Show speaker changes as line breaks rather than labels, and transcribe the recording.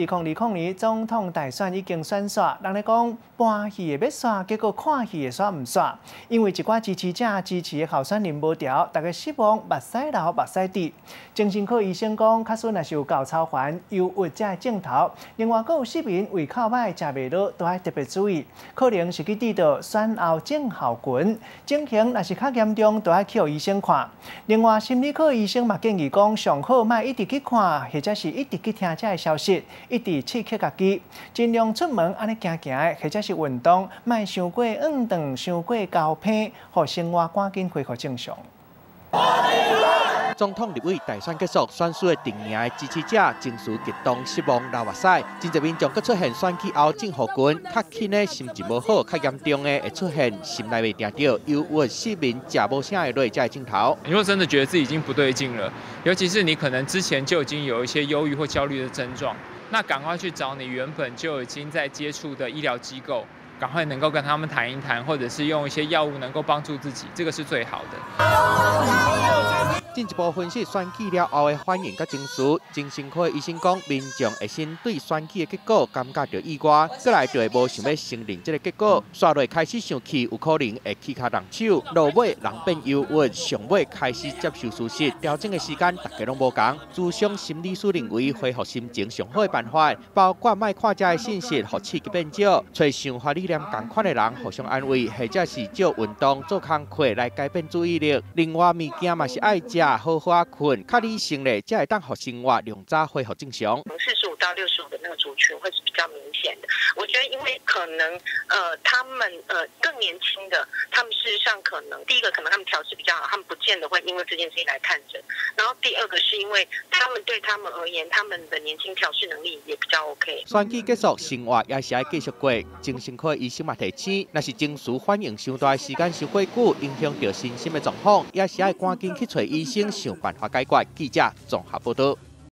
2020年總統大選已經選煞，人咧講搬戲的欲煞，結果看戲的煞毋煞。因為一寡支持者支持的候選人無牢，大家失望，目屎流目屎滴。精神科醫生講，假使若是有猴頭煩、憂鬱這个症頭，另外閣有失眠、胃口䆀、食袂落，都愛特別注意，可能是去拄著選後症候群。情形若是較嚴重，都愛去予醫生看。另外，心理科醫生嘛建議講，上好莫一直去看，或者是一直去聽這个消息，一直刺激家己，盡量出門按呢行行的，或者是運動，莫傷過囁頓，傷過猴䆀，予生活趕緊恢復正常。
總統立委大選結束，選輸的陣營的支持者情緒激動、失望、流目屎，真濟民眾閣出現選舉後症候群，較輕的心情無好，較嚴重的會出現心內袂定著、憂鬱、失眠、食無啥會落這个症頭。
你若真的覺得自己已經不對勁了，尤其是你可能之前就已經有一些憂鬱或焦慮的症狀，那趕快去找你原本就已經在接觸的醫療機構，趕快能夠跟他們談一談，或者是用一些藥物能夠幫助自己，這個是最好的。
進一步分析選舉了後的反應佮情緒，精神科醫生講，民眾會先對選舉的結果感覺著意外，過來就會無想欲承認這个結果，紲落開始生氣，有可能會起跤動手，落尾人變憂鬱，上尾開始接受事實，調整的時間大家攏無仝。諮商心理師認為，恢復心情上好的辦法，包括莫看這个信息，予刺激變少，揣想法理念仝款的人互相安慰，或者是藉運動做工課來改變注意力。另外，物件嘛是愛食，好好仔睏，較理性咧，才會當予生活量早恢復正常。
45到65的那個族群會是比較明顯的。我覺得，因為可能，他們更年輕的，他們事實上可能第一個可能他們調適比較好，他們不見得會因為這件事情來看診。然後第二個是因為他們對他們而言，他們的年輕調適能力也比較 OK。
選舉結束，生活也是愛繼續過。精神科醫生嘛提醒，若是情緒反應傷大，時間傷過久，影響著身心的狀況，也是愛趕緊去揣醫生想辦法解決。記者綜合報導。